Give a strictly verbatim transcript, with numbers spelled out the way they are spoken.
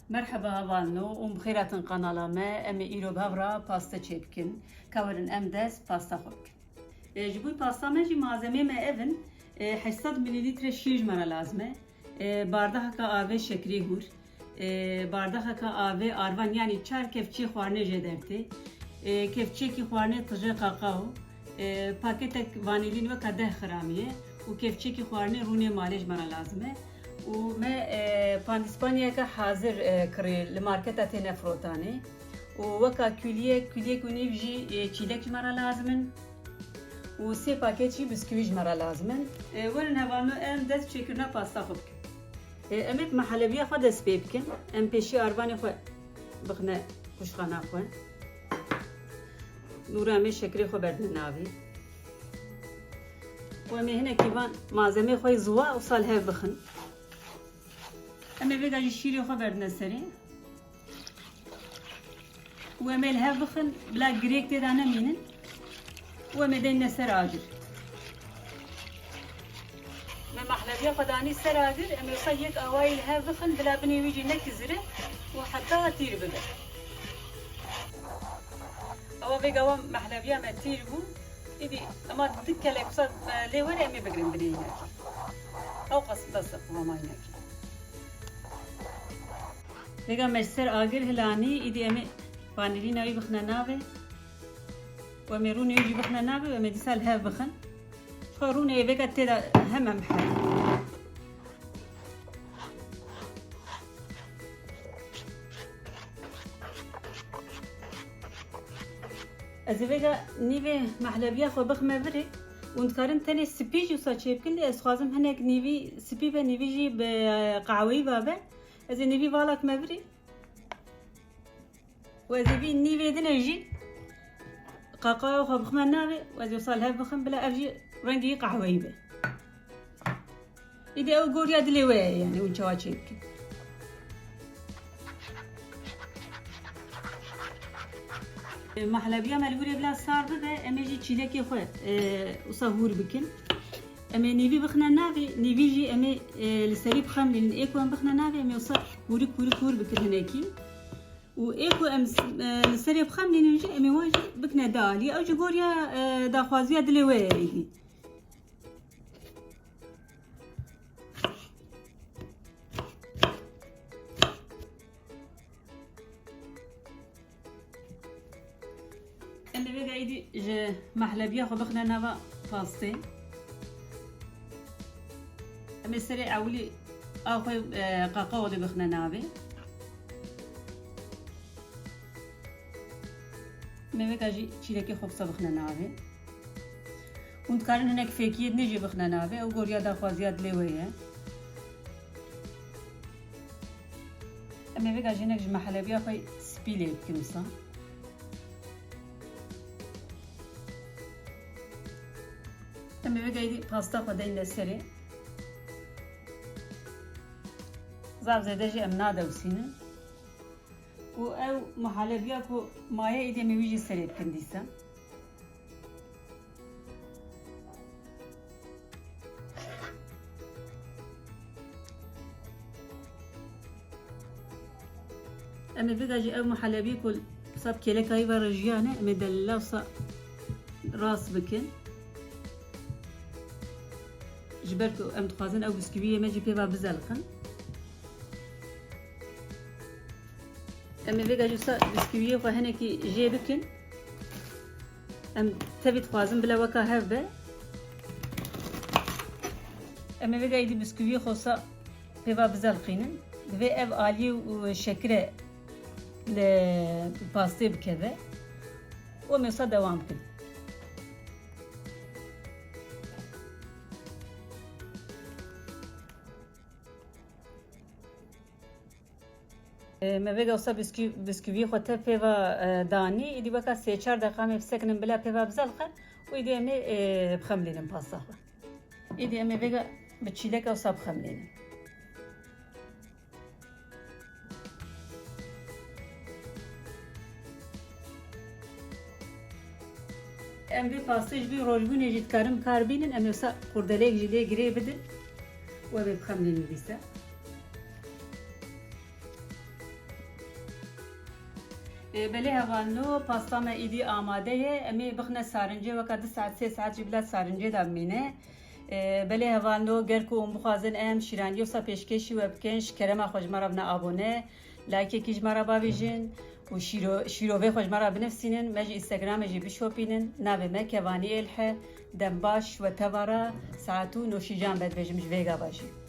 Merheba hevalno û bi xêr hatin kanala me. Em ê îro bi hev re paste çêbikin. Ka werin em dest pasta xwe bikin. E, ji bo pasta me jî malzemê me ev in. E, heşt sed milîlître şîr ji me re lazim e. E, bardeheka avê şekrê hûr. E, bardeheka avê arvan, yanî çar kevçiyê xwarinê jê dertê. E, kevçiyekî xwarinê tije kakao. E, paketek vanîlîn weka deh gramî ye û kevçiyekî xwarinê rûnê malê ji me re lazim e. Û me, e, pandîspaniyeke hazir, e, kirî li marketa têne firotanê. Û weka kuliyek, kuliyek û nîv jî, e, çîlek ji me re lazim in. Û sê paket jî bisküvî ji me re lazim in. E, werin hevalno em dest çêkirina pasta xwe bikin. E, em ê bi mehelebiya xwe dest pê bikin. Em pêşî arvanê xwe bixine quşxana xwe. Nûra em ê şekerê xwe berdine navê. Û em ê hinekî van malzemê xwe yê ziwa wisa li hev bixin. Em ê vêga jî şîrê xwe berdine serê. Û em ê li hev bixin, bila girêk tê de nemînin. Û em ê deyne ser agir. Me mehlebiya xwe danî ser agir, em ê wisa yek awayî li hev bixin, bila binê wî jî nekizire û heta tîr bibe. Ewa vêga wan mehlebiya me tîr bû. Îdî ema du kelek wisa, e, lê were em ê bigirin binê yînekê. Ew qas bes e, qivama yînekê. Vêga me ji ser agir hilanî, îdî em ê vanîlîna wî bixine navê. Û em ê rûnê wî jî bixine navê û em ê dîsa li hev bixin. Ji xwe rûnê vêga tê de hemen biherin. Ez ê vêga nîvê mehlebiya xwe bixime virê. Hûn dikarin tenê spî jî wisa çêbikin, lê ez dixwazim hinek nîvî spî be, nîvî jî bi qehweyî ve be. Ez ê nîvî vala kime virê. Û ez ê vî nîvê din e jî qaqaya xwe bixime navê û ez ê wisa li hev bixim, bila ev jî rengê wî qehweyî be. Îdî ew goriya dilê we ye, yanî hûn çawa çêbikin. E, mehlebiya me li hûrê bila sar bibe, em ê jî çîlekê xwe, e, wisa hûr bikin. Em ê nîvî bixine navê, nîvî jî em ê, e, li serî bixemlînin. Ê ku em bixine navê, em ê wisa hûrik hûrik hûr bikin hinekî. Û ê ku em s-, e, li serê bixemlînin jî, em ê wan jî bikine di alî. Ew jî goriya, e, daxwaziya dilê we ye êdî. Em ê vêga êdî ji mehlebiya xwe bixine nava pastê. Em ê serê ewilî a xwe, e, qaqawa dê bixine navê. Em ê vêga jî çîlekê xwe wisa bixine navê. Hûn dikarin hinek fêkiyê dinê jê bixine navê. Ew goriya daxwaziya dilê we ye. Em ê vêga jî hinek ji mehlebiya xwe spî lê bikin wisa. Em ê vêga êdî pasta xwe deyne serê. Zaf zêde jî em nadewsînin. Û ew muhalebiya ku maye êdî em ê wî jî serê bikin dîsa. Em ê vêga jî ev muhalebî ku wisa bi kêleka wî ve re jiyane, em ê delila wisa rast bikin. Ji ber ku em dixwazin ew bisküviyê me jî pê ve bizeliqin. Em ê vêga jî wisa bisküviyê xwe hinekî jê bikin. Em tevî dixwazin bila weka hev be. Em ê vêga êdî bisküviyê xwe wisa pê ve bizeliqînin. Divê ev aliyê û şekire li pastê bikeve. Û em ê wisa dewam bikin. E, me vêga wisa biskü-, bisküviyê xwe tev pê ve, e, danî. Îdî weka sê çar deqa em ê bisekinin bila pê ve bizeliqe û îdî em ê, e, bixemlînin pasta xwe. Îdî em ê vêga bi çîleka wisa bixemlînin. Em vê pastê ji bo rojbûnê jî dikarin bi kar bînin. Em ê wisa qurdeleyek jî lê girê bidin û em ê bixemlînin dîsa. Ê, belê hevalno, pasta me îdî amade ye. Em ê bixine sarincê, weka du saet, sê saet jî bila sarincê de bimîne. Ê, belê hevalno, ger ku hûn bixwazin em şîraniyê wisa pêşkêşî we bikin, ji kerema xwe ji me re bine abone, likeekî ji me re bavêjin û şîro-, şîrovê xwe ji me re binivîsînin, me ji Instagramê jî bişopînin. Navê me Kevanî Êlhe. Dem baş we teva re, saet û noşîcan be dibêjim ji vê gava jî.